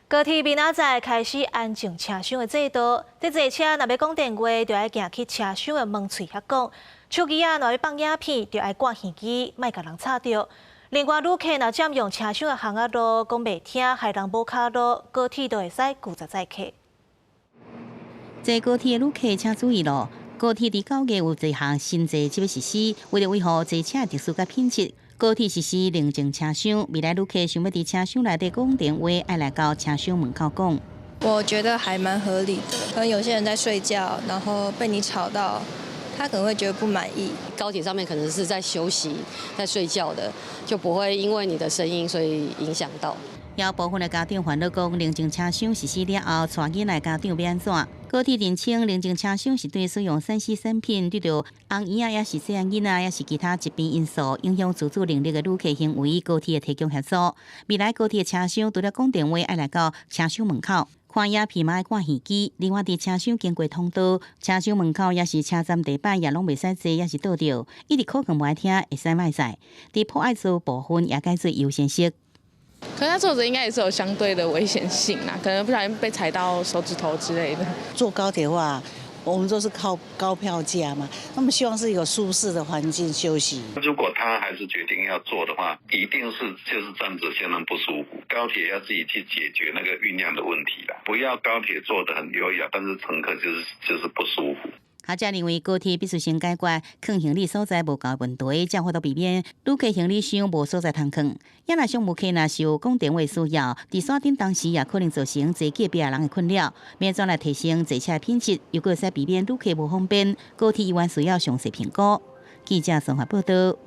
高鐵明仔載開始安靜車廂的制度，佇坐車若欲講電話，就愛行去車廂的門喙遐講；手機仔若欲放影片，就愛掛耳機，莫共人吵著。另外，旅客若佔用車廂的巷仔路，講袂聽，害人無跤路，高鐵就會使拒絕載客。坐高鐵的旅客請注意囉！高鐵佇9月有一項新制則欲實施，為著維護坐車的秩序佮品質，高鐵實施寧靜車廂。未來旅客想欲佇車廂內底講電話，愛來到車廂門口講。我覺得還蠻合理的，可能有些人在睡覺，然後被你吵到，他可能會覺得不滿意。高鐵上面可能是在休息、在睡覺的，就不會因為你的聲音所以影響到。有部分的家長煩惱講，寧靜車廂實施了後，帶囡仔家長欲按怎？高鐵認清寧靜車廂是對使用3C 產品、對著紅嬰仔，抑是細漢囡仔，抑是其他疾病因素影響自主能力的旅客行為，高鐵會提供協助。未來高鐵車廂除了講電話，愛來到車廂門口看影片嘛愛掛耳機。另外，佇車廂經過通道、車廂門口，抑是車站地板也攏袂使坐，抑是倒著。一直可能無愛聽，會使莫載。佇破愛座部分也改做優先席。可是他坐著應該也是有相對的危險性啦，可能不小心被踩到手指頭之類的。坐高鐵的話，我們都是靠高票價嘛，那麼希望是一個舒適的環境休息。如果他還是決定要坐的話，一定是就是站着相當不舒服。高鐵要自己去解決那個運量的問題啦，不要高鐵坐得很優雅，但是乘客就是不舒服。學者認為高鐵必須先解決囥行李所在無夠問題，才有法度避免旅客行李箱無所在通囥。也若商務客若是有講電話需要，佇山頂當時也可能造成坐隔壁人的困擾。欲按怎來提升坐車的品質，又閣會使避免旅客無方便，高鐵猶原需要詳細評估。記者綜合報道。